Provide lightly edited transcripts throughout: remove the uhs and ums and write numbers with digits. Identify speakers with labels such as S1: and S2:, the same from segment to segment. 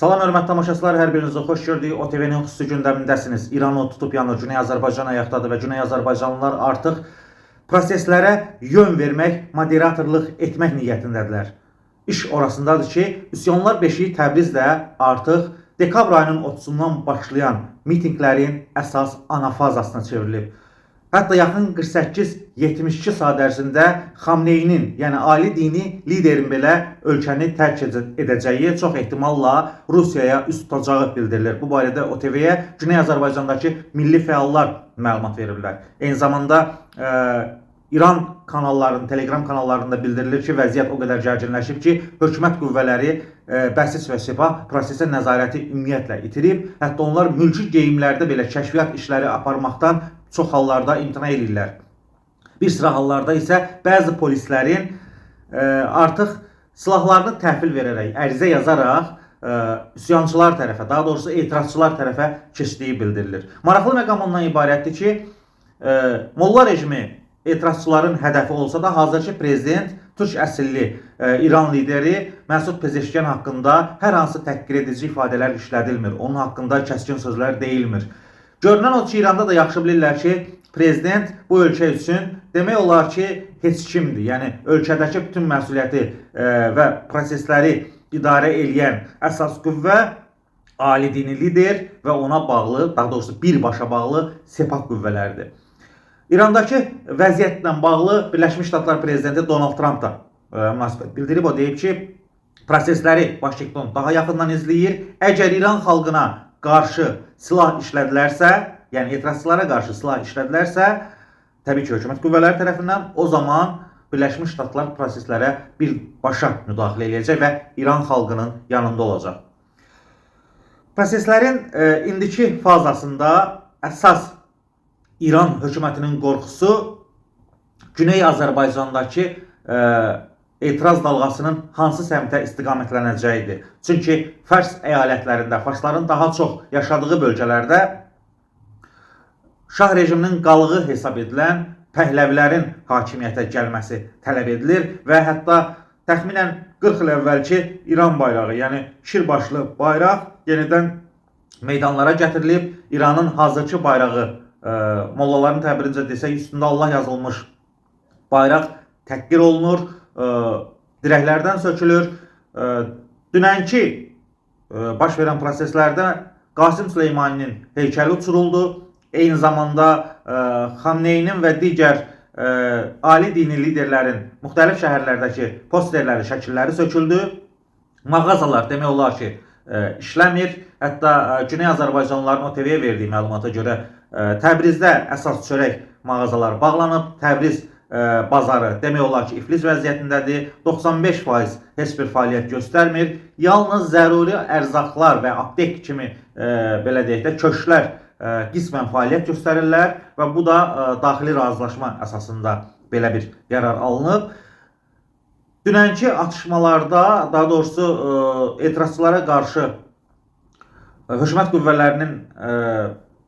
S1: Salam hörmətli tamaşaçılar, hər birinizi xoş gördük. OTV-nin xüsusi gündəmindəsiniz. İran od tutub yanır, Güney Azərbaycan ayaqdadır və Güney Azərbaycanlılar artıq proseslərə yön vermək, moderatorluq etmək niyyətindədirlər. İş orasındadır ki, üsyanlar beşiyi Təbrizdə artıq dekabr ayının 30-undan başlayan mitinqlərin əsas ana fazasına çevrilib. Hətta yaxın 48-72 saat ərzində Xamneyinin, yəni ali dini liderin belə ölkəni tərk edəcəyi, çox ehtimalla Rusiyaya üz tutacağı bildirilir. Bu barədə OTV-yə Güney Azərbaycandakı milli fəallar məlumat veriblər. Eyni zamanda İran kanallarının, Telegram kanallarında bildirilir ki, vəziyyət o qədər gərginləşib ki, hökumət qüvvələri, Bəsic və Sepah prosesə nəzarəti ümumiyyətlə itirib. Hətta onlar mülki geyimlərdə belə kəşfiyyat işləri aparmaqdan çox hallarda imtina eləyirlər. Bir sıra hallarda isə bəzi polislərin artıq silahlarını təhvil verərək, ərizə yazaraq üsyançılar tərəfə, daha doğrusu etirazçılar tərəfə keçdiyi bildirilir. Maraqlı məqam ondan ibarətdir ki, Molla rejimi etirazçıların hədəfi olsa da, hazırki prezident türk əsilli İran lideri Məsud Pezeşkiyan haqqında hər hansı təhqir edici ifadələr işlədilmir. Onun haqqında kəskin sözlər deyilmir. Görünən o ki, İranda da yaxşı bilirlər ki, prezident bu ölkə üçün demək olar ki, heç kimdir. Yəni ölkədəki bütün məsuliyyəti və prosesləri idarə eləyən əsas qüvvə ali dini lider və ona bağlı, daha doğrusu birbaşa bağlı Sepah qüvvələridir. İrandakı vəziyyətlə bağlı Birləşmiş Ştatlar prezidenti Donald Trump da münasibət bildirib. O deyib ki, prosesləri Vaşinqton daha yaxından izləyir. Əgər İran xalqına qarşı silah işlədilərsə, yəni etirazçılara qarşı silah işlədilərsə, təbii ki, hökumət qüvvələri tərəfindən, o zaman Birləşmiş Ştatlar proseslərə birbaşa müdaxilə eləyəcək və İran xalqının yanında olacaq. Proseslərin indiki fazasında əsas İran hökumətinin qorxusu Güney Azərbaycandakı etiraz dalğasının hansı səmtə istiqamətlənəcəyidir. Çünki Fars əyalətlərində, farsların daha çox yaşadığı bölgələrdə Şah rejiminin qalığı hesab edilən Pəhləvilərin hakimiyyətə gəlməsi tələb edilir və hətta təxminən 40 il əvvəlki İran bayrağı, yəni şirbaşlı bayraq yenidən meydanlara gətirilib. İranın hazırki bayrağı, mollaların təbirincə desək, üstündə Allah yazılmış bayraq təhqir olunur, dirəklərdən sökülür. Dünənki baş verən proseslərdə Qasım Süleymaninin heykəli uçuruldu. Eyni zamanda Xamneyinin və digər ali dini liderlərin müxtəlif şəhərlərdəki posterləri, şəkilləri söküldü. Mağazalar demək olar ki, işləmir. Hətta Güney Azərbaycanlıların OTV-yə verdiyi məlumata görə Təbrizdə əsas çörək mağazaları bağlanıb. Təbriz bazarı demək olar ki, iflic vəziyyətindədir. 95% heç bir fəaliyyət göstərmir. Yalnız zəruri ərzaqlar və aptek kimi belə deyək də köşklər qismən fəaliyyət göstərirlər və bu da daxili razılaşma əsasında belə bir qərar alınıb. Dünənki atışmalarda, daha doğrusu etirazçılara qarşı hökumət qüvvələrinin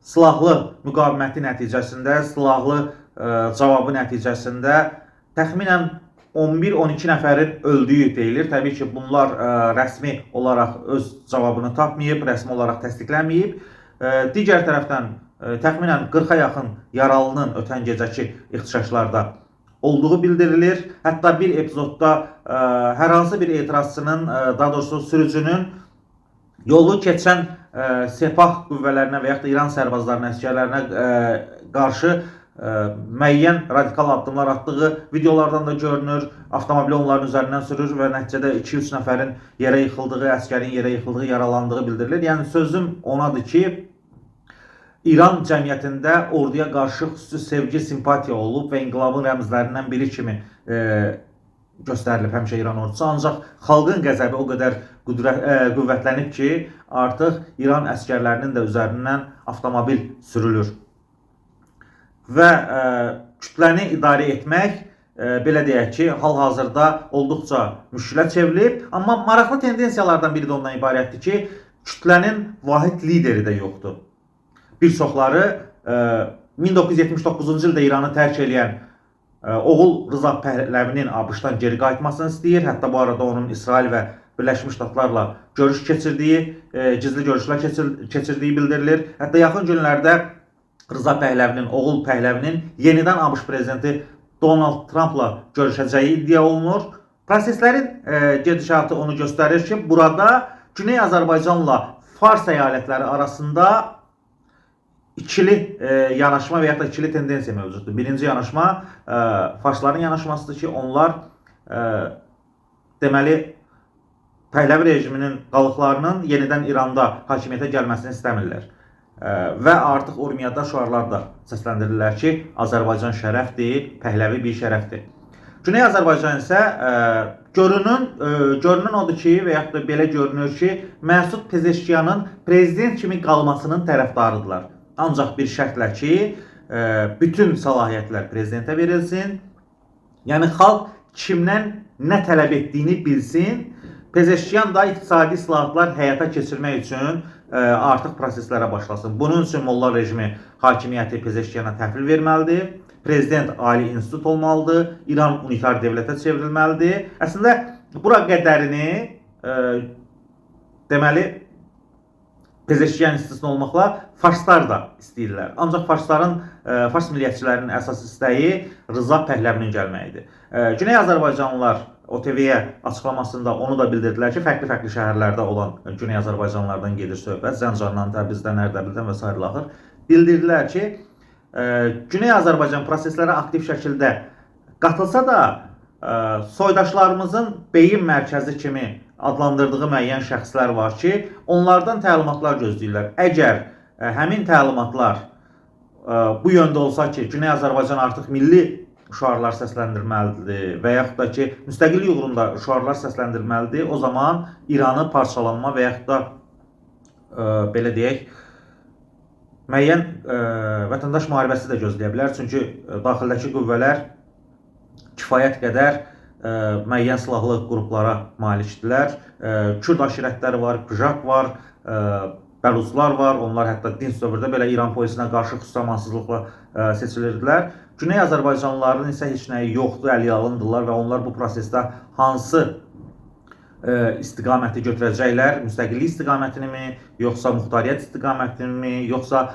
S1: silahlı müqaviməti nəticəsində, silahlı cavabı nəticəsində təxminən 11-12 nəfərin öldüyü deyilir. Təbii ki, bunlar rəsmi olaraq öz cavabını tapmayıb, rəsmi olaraq təsdiqlənməyib. Digər tərəfdən təxminən 40-a yaxın yaralının ötən gecəki ixtişaşlarda olduğu bildirilir. Hətta bir epizodda hər hansı bir etirazçının, daha doğrusu sürücünün yolu keçən Sepah qüvvələrinə və yaxud da İran sərbazlarına, əsgərlərinə qarşı müəyyən radikal addımlar atdığı videolardan da görünür. Avtomobili onların üzərindən sürür və nəticədə 2-3 nəfərin yerə yıxıldığı, əsgərin yerə yıxıldığı, yaralandığı bildirilir. Yəni sözüm onadır ki, İran cəmiyyətində orduya qarşı xüsusi sevgi, simpatiya olub və inqilabın rəmzlərindən biri kimi göstərilib həmişə İran ordusu. Ancaq xalqın qəzəbi o qədər qüvvətlənib ki, artıq İran əsgərlərinin də üzərindən avtomobil sürülür. Və kütləni idarə etmək belə deyək ki, hal-hazırda olduqca müşkülə çevrilib. Amma maraqlı tendensiyalardan biri də ondan ibarətdir ki, kütlənin vahid lideri də yoxdur. Bir çoxları 1979-cu ildə İranı tərk eləyən oğul Rıza Pəhləvinin ABŞ-dan geri qayıtmasını istəyir. Hətta bu arada onun İsrail və Birləşmiş Ştatlarla görüş keçirdiyi, gizli görüşlər keçirdiyi bildirilir. Hətta yaxın günlərdə Rıza Pəhləvinin, oğul Pəhləvinin yenidən ABŞ prezidenti Donald Trumpla görüşəcəyi iddia olunur. Proseslərin gedişatı onu göstərir ki, burada Güney Azərbaycanla Fars əyalətləri arasında ikili yanaşma və ya da ikili tendensiya mövcuddur. Birinci yanaşma Farsların yanaşmasıdır ki, onlar deməli Pəhləvi rejiminin qalıqlarının yenidən İranda hakimiyyətə gəlməsini istəmirlər. Və artıq Urmiyada şüarlar da səsləndirirlər ki, Azərbaycan şərəfdir, Pəhləvi bir şərəfdir. Güney Azərbaycan isə görünün odur ki, və yaxud da belə görünür ki, Məsud Pezeşkiyanın prezident kimi qalmasının tərəfdarıdırlar. Ancaq bir şərtlə ki, bütün səlahiyyətlər prezidentə verilsin. Yəni xalq kimdən nə tələb etdiyini bilsin. Pezeşkiyan da iqtisadi islahatlar həyata keçirmək üçün artıq proseslərə başlasın. Bunun üçün Molla rejimi hakimiyyəti Pezeşkiyana təhvil verməlidir. Prezident ali institut olmalıdır. İran unitar dövlətə çevrilməlidir. Əslində bura qədərini deməli Pezeşkiyan istisna olmaqla farslar da istəyirlər. Ancaq farsların, fars milliyyətçilərinin əsas istəyi Rıza Pəhləvinin gəlməyidir. Güney Azərbaycanlılar OTV-yə açıqlamasında onu da bildirdilər ki, fərqli-fərqli şəhərlərdə olan Güney Azərbaycanlılardan gedir söhbət, Zəncandan, Təbrizdən, Ərdəbildən və sair axır. Bildirdilər ki, Güney Azərbaycan proseslərə aktiv şəkildə qatılsa da, soydaşlarımızın beyin mərkəzi kimi adlandırdığı müəyyən şəxslər var ki, onlardan təlimatlar gözləyirlər. Əgər həmin təlimatlar bu yöndə olsa ki, Güney Azərbaycan artıq milli şüarlar səsləndirməlidir və yaxud da ki, müstəqillik uğrunda şüarlar səsləndirməlidir, o zaman İranı parçalanma və yaxud da belə deyək, müəyyən vətəndaş müharibəsi də gözləyə bilər. Çünki daxildəki qüvvələr kifayət qədər müəyyən silahlı qruplara malikdirlər. Kürd aşirətləri var, Pjak var, Bəluzlar var. Onlar hətta dinc dövrdə belə İran polisinə qarşı xüsusi amansızlıqla seçilirdilər. Güney Azərbaycanlıların isə heç nəyi yoxdur, əliyalındırlar və onlar bu prosesdə hansı istiqaməti götürəcəklər? Müstəqillik istiqamətini mi, yoxsa muxtariyyət istiqamətini mi, yoxsa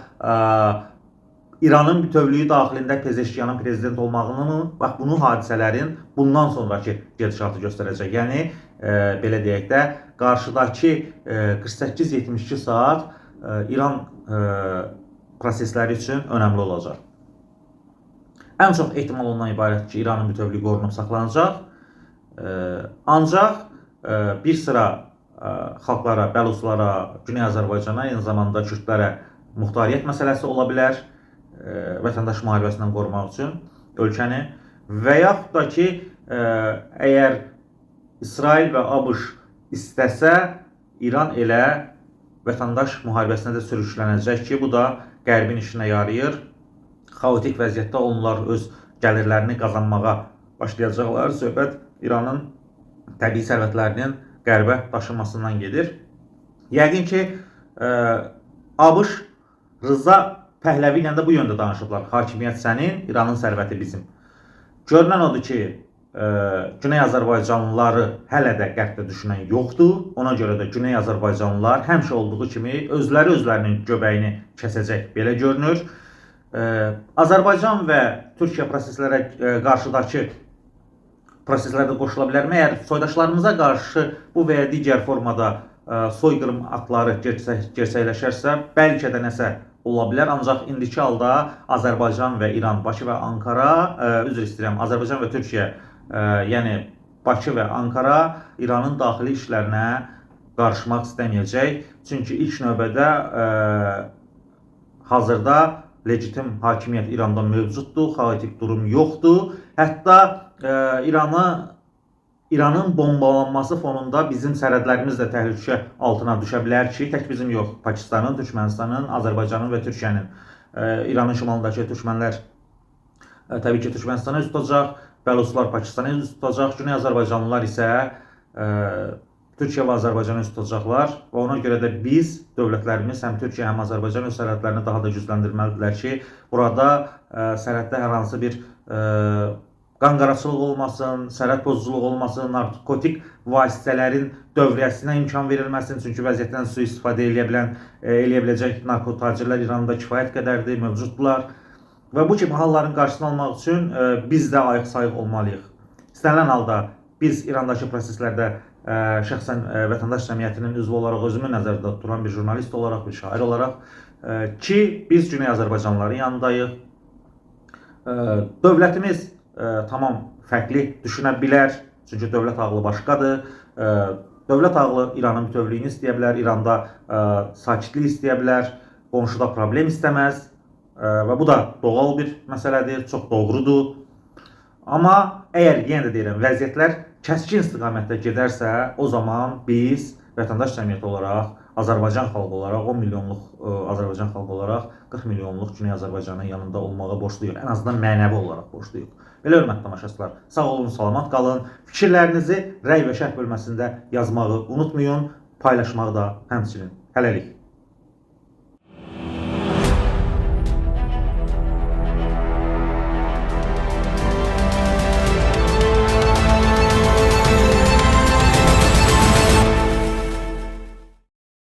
S1: İranın bütövlüyü daxilində Pezeşkiyanın prezident olmağını mı? Bax, bunu hadisələrin bundan sonraki gedişatı göstərəcək. Yəni, belə deyək də, qarşıdakı 48-72 saat İran prosesləri üçün önəmli olacaq. Ən çox ehtimal ondan ibarətdir ki, İranın bütövlüyü qorunub saxlanacaq. Ancaq bir sıra xalqlara, Bəluzlara, Güney Azərbaycana, eyni zamanda Kürdlərə muxtariyyət məsələsi ola bilər, vətəndaş müharibəsindən qorumaq üçün ölkəni və yaxud da ki, əgər İsrail və ABŞ istəsə, İran elə vətəndaş müharibəsinə də sürüklənəcək ki, bu da Qərbin işinə yarayır. Xaotik vəziyyətdə onlar öz gəlirlərini qazanmağa başlayacaqlar. Söhbət İranın təbii sərvətlərinin qərbə daşınmasından gedir. Yəqin ki, ABŞ Rıza Pəhləvi ilə də bu yöndə danışıblar. Hakimiyyət sənin, İranın sərvəti bizim. Görünən odur ki, Güney Azərbaycanlıları hələ də qərbdə düşünən yoxdur. Ona görə də Güney Azərbaycanlılar həmişə olduğu kimi özləri özlərinin göbəyini kəsəcək, belə görünür. Azərbaycan və Türkiyə proseslərə qarşıdakı proseslərdə qoşula bilərmi? Əgər soydaşlarımıza qarşı bu və ya digər formada soyqırım aktları gerçəkləşərsə, bəlkə də nəsə ola bilər. Ancaq indiki halda Azərbaycan və İran, Bakı və Ankara, üzr istəyirəm, Azərbaycan və Türkiyə, yəni Bakı və Ankara İranın daxili işlərinə qarışmaq istəməyəcək. Çünki ilk növbədə hazırda legitim hakimiyyət İranda mövcuddur, xaotik durum yoxdur. Hətta İranın bombalanması fonunda bizim sərhədlərimiz də təhlükə altına düşə bilər ki, tək bizim yox, Pakistanın, Türkmənistanın, Azərbaycanın və Türkiyənin. İranın şimalındakı türkmənlər təbii ki, Türkmənistana üz tutacaq, Bəluslar Pakistana üz tutacaq, Güney Azərbaycanlılar isə Türkiyə və Azərbaycana üz tutacaqlar və ona görə də biz, dövlətlərimiz, həm Türkiyə, həm Azərbaycan öz sərhədlərini daha da gücləndirməlidirlər ki, burada sərhəddə hər hansı bir Qanqaraçılıq olmasın, sərhəd pozuculuq olmasın, narkotik vasitələrin dövriyyəsinə imkan verilməsin. Çünki vəziyyətdən sui-istifadə eləyə bilən, eləyə biləcək narkotacirlər İranda kifayət qədərdir, mövcuddurlar. Və bu kimi halların qarşısını almaq üçün biz də ayıq-sayıq olmalıyıq. İstənilən halda biz İrandakı proseslərdə şəxsən vətəndaş cəmiyyətinin üzvü olaraq özümü nəzərdə tutan bir jurnalist olaraq, bir şair olaraq ki, biz Güney Azərbaycanlıların yanındayıq. Dövlətimiz tamam fərqli düşünə bilər. Çünki dövlət ağlı başqadır. Dövlət ağlı İranın bütövlüyünü istəyə bilər, İranda sakitlik istəyə bilər, qonşuda problem istəməz. Və bu da doğal bir məsələdir, çox doğrudur. Amma əgər yenə də deyirəm, vəziyyətlər kəskin istiqamətdə gedərsə, o zaman biz vətəndaş cəmiyyəti olaraq, Azərbaycan xalqı olaraq, 10 milyonluq Azərbaycan xalqı olaraq 40 milyonluq Güney Azərbaycanın yanında olmağa borcluyuq. Ən azından mənəvi olaraq borcluyuq. Belə hörmətli tamaşaçılar, sağ olun, salamat qalın. Fikirlərinizi rəy və şərh bölməsində yazmağı unutmayın, paylaşmağı da həmçinin. Hələlik.